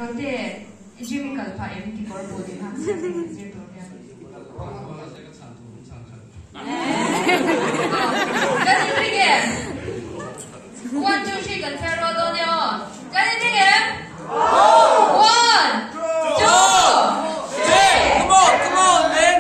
Rote, i gym i kal phah em kekawr bul in hak sia leh zir tur hian. Kan inring em? One, two, three kan chhiar rual dawn e aw. Kan inring em? One, two, three. Come on, come on, man.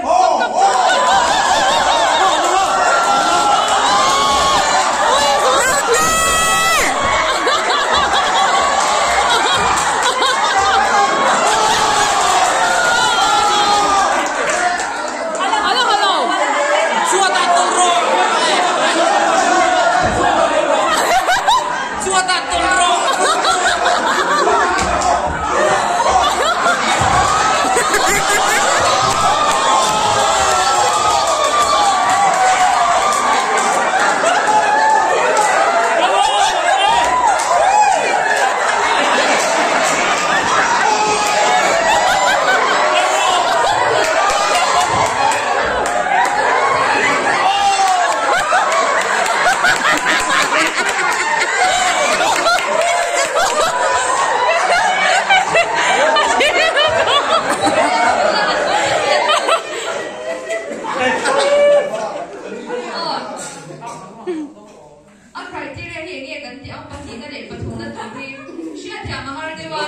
A criteria hi enge kan tih ang pahnihna leh pathumna tur hi hriatthiam a har deuh a.